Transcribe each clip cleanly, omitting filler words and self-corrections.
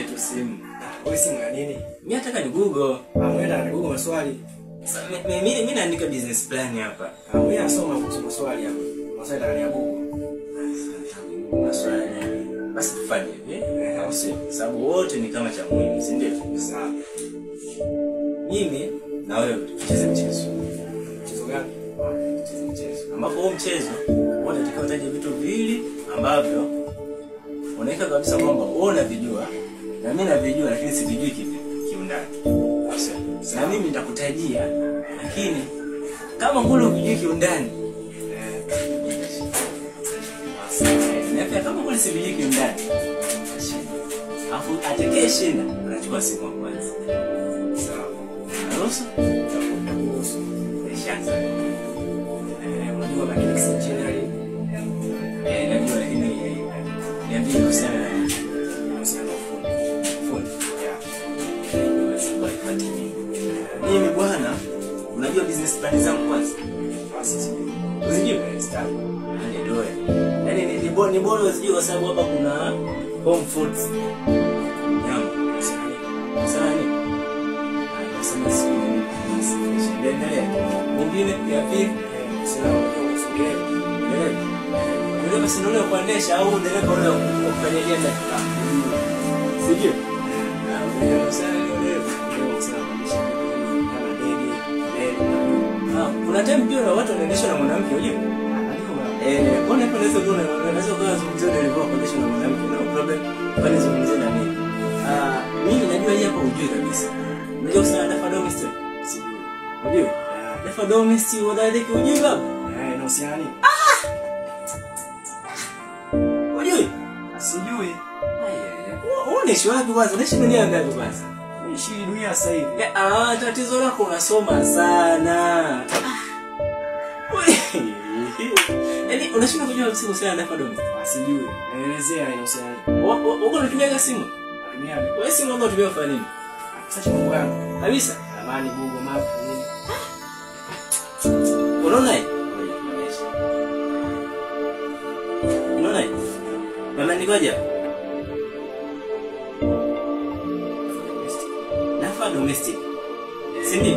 Niletee tu simu. Wewe simu ya nini? Mimi nataka ni Google. Wewe na Google maswali. Sasa mimi naandika business plan hapa. Wewe nasoma kuhusu maswali hapa. Maswali ndani ya Google. Maswali. Basi tufanye hivi. Au sio? Sababu wote ni kama cha muhimu, si ndio? Sawa. Mimi na wewe tucheze mchezo. Mchezo gani? Tucheze mchezo. Ambapo huo mchezo wote tutakaotaja vitu viwili ambavyo unaweka kabisa kwamba wewe unavijua na mimi navijua lakini sivijui kiundani. Sawa. Na mimi nitakutajia lakini kama ngulu hujui kiundani na pia kama ngulu sivijui kiundani afu atakayeshinda anachukua simu ya kwanza. Sawa. Naruhusu? Naruhusu. Nishaanza. Unajua mechanics engineering? Najua lakini niambie kuhusiana na nini? Kuhusiana na ufundi. Ufundi? Yeah. Mimi bwana, unajua business plan zangu kwanza? Sijui. Unajua? Sitaki. Ndio. Yaani ni bora usijue kwa sababu hapa kuna home foods. Nyama. Sana nini? Nasema siku nini? Endelea. Nyingine ya pili, sina dereva. Dereva si ndio kuendesha au dereva ule kufanyia kazi? Sijui. Dereva sana ni dereva. Dereva sana kuendesha kama ndege, meli. Kuna time pia watu wanaendeshwa na mwanamke, unajua? Kwa nini unaweza kuona unaweza kuzungumzia dereva kuendeshwa na mwanamke, no problem. Bali zungumzia na mimi. Mimi najua hii hapa hujui kabisa. Unajua sana Dafa Domestic? Sijui. Unajua? Dafa Domestic wadadeki hujui baba? Inahusiana nini? Hujui? Sijui. Wewe unaishi wapi kwanza? Unaishi dunia ngapi kwanza? Naishi dunia sasa hivi. Tatizo lako unasoma sana. Yaani unashindwa kujua kuhusiana na Dafa Domestic? Sijui. Elezea inahusiana nini? Uko unatumia simu? Natumia. Wewe simu unataka kutumia kwa nini? Sasa mambo yangu. Kabisa. Ramani, Google Map nini? Unaona hii? Unaona hii? Mama nikoje? Dafa Domestic. Si ndio?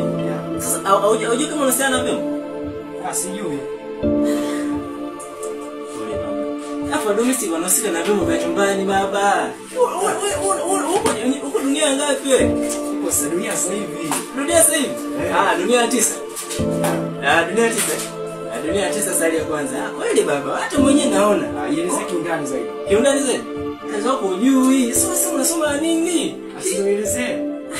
Sasa hujui kama unahusiana na vyombo? Sijui. Dafa Domestic wanahusika na vyombo vya nyumbani baba. Uko dunia ngapi wewe? Uko sasa dunia sasa hivi. Dunia sasa hivi? Dunia ya 9. Dunia ya 9. Dunia ya 9 sasa ya kwanza. Kweli baba, hata mwenyewe naona. Ieleze kiundani zaidi. Kiundani zaidi? Kazi yako hujui. Sasa unasoma nini? Asielezee.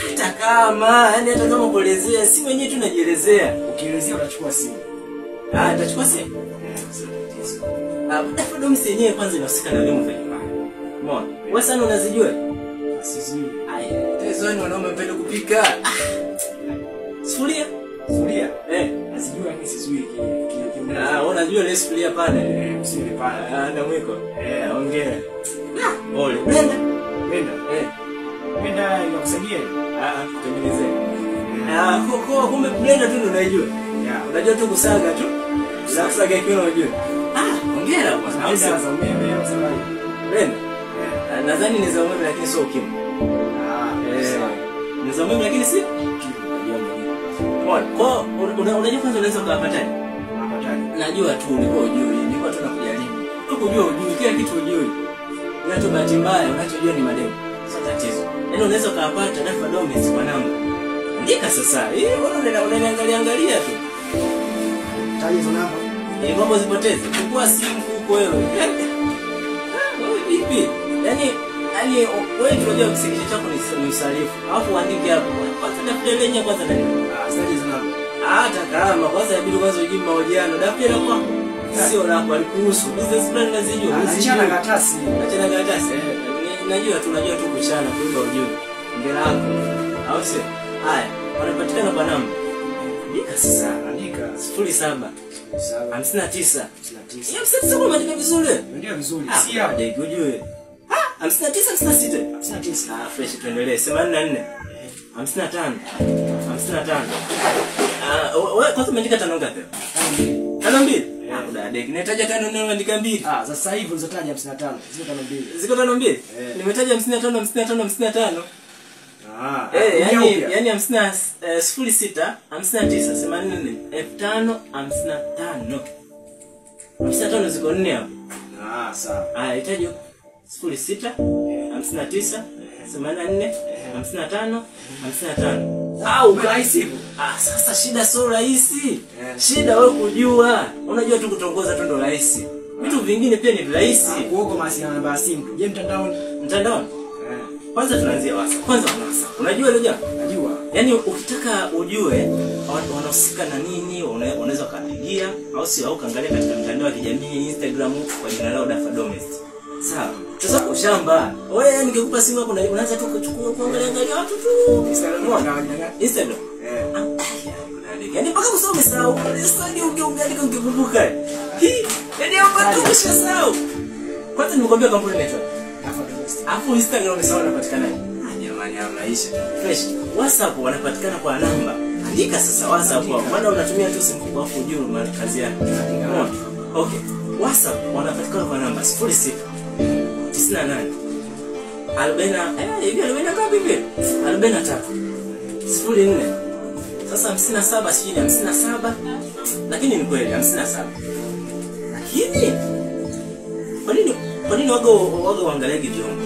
Hata kama, yani hata kama kuelezea, si mwenyewe tu najielezea. Ukielezea utachukua simu. Utachukua simu? Dafa Domestic yenyewe kwanza inahusika na vyombo vya nyumbani. Umeona? Wewe sana unazijua? Sijui. Tatizo ni wanaume mpende kupika. Sufuria? Sufuria? Nasijui lakini sijui Wewe unajua ile sufuria pale? Usile pale. Na mwiko. Ongea. Pole. Blender. Blender. Blender inakusaidia? Kutengenezea. Kumbe blender tu ndio unaijua. Yeah. Unajua tu kusaga tu. Kusaga kitu unajua. Hongera bwana. Blender za umeme au za maji? Blender. Nadhani ni za umeme lakini sio ukimwi. Ni za umeme lakini si ukimwi. Kwa unajua kwanza unaweza kupataje? Najua tu ulikuwa hujui, nilikuwa tu nakujaribu. Ukujua hujui, kila kitu hujui. Unacho bahati mbaya, unachojua ni mademu. Sio tatizo. Yaani unaweza kupata Dafa Domestic kwa namba. Andika sasa. Wewe unaangalia angalia tu. Taja hizo namba. Mambo zipoteze. Chukua simu huko wewe. Wewe vipi? Yaani wewe tunajua kisikisho chako ni usalifu. Alafu uandike hapo. Kwanza daftari lenyewe kwanza nani? Sasa hizo namba. Hata kama kwanza inabidi kwanza ujibu mahojiano. Daftari lako sio lako, alikuhusu. Business plan unazijua. Achana karatasi. Achana karatasi. Najua tu unajua tu kuchana kuimba ujue. Mbele yako. Au sio? Haya, wanapatikana kwa namba. Andika sasa, andika 07 59 59. Hiyo sasa umeandika vizuri. Ndio vizuri. Si hapo ujue. 59 56. 59. Fresh tuendelee. 84 55 55. Wewe kwanza umeandika tano ngapi? 2. Tano mbili? kudadeki. Nataja tano nne unaandika mbili. Ah, sasa hivi ulizotaja 55, ziko tano mbili. Ziko tano mbili? Eh. Nimetaja 55 55 55. Ah, Eh, yani upya. yani 50 06 59 84 5055. 55 ziko nne hapo. Ah, sawa. Haya, hitaji 06 59 84 55 55. Au rahisi hivyo. Ah, sasa shida sio rahisi. Eh. Shida wewe kujua. Unajua tu kutongoza tu ndo rahisi. Vitu vingine pia ni rahisi. Kuoko mawasiliano namba ya simu. Je, mtandaoni? Mtandaoni. Eh, Kwanza tunaanzia WhatsApp. Kwanza wana WhatsApp. Unajua hilo jambo? najua. Yaani ukitaka ujue wanahusika na nini, unaweza ukapigia au sio, au kaangalia katika mitandao ya kijamii Instagram kwa jina lao Dafa Domest. Sawa. Sasa ushamba. Wewe yani ningekupa simu hapo unaanza tu kuchukua kuangalia angalia watu tu. Instagram Umeona? kuna jina gani? Instagram. Eh. Yaani mpaka kusoma umesahau. Sasa ni ungeandika ungekumbuka. Hii, yaani hapa tu umeshasahau. Kwanza nimekwambia kampuni inaitwa. Dafa Domestic. Alafu Instagram umesahau wanapatikanaje? Ah, jamani haya maisha. Fresh. WhatsApp wanapatikana kwa namba. Andika sasa WhatsApp hapo. Maana unatumia tu simu kubwa afu ujue maana kazi yako. Umeona? Okay. WhatsApp wanapatikana kwa namba 06 98 40 hivi 40 ngapi hivi? 43 04. Sasa 57 sijui ni 57 lakini ni kweli 57. Lakini kwa nini waga waangaliage vyombo?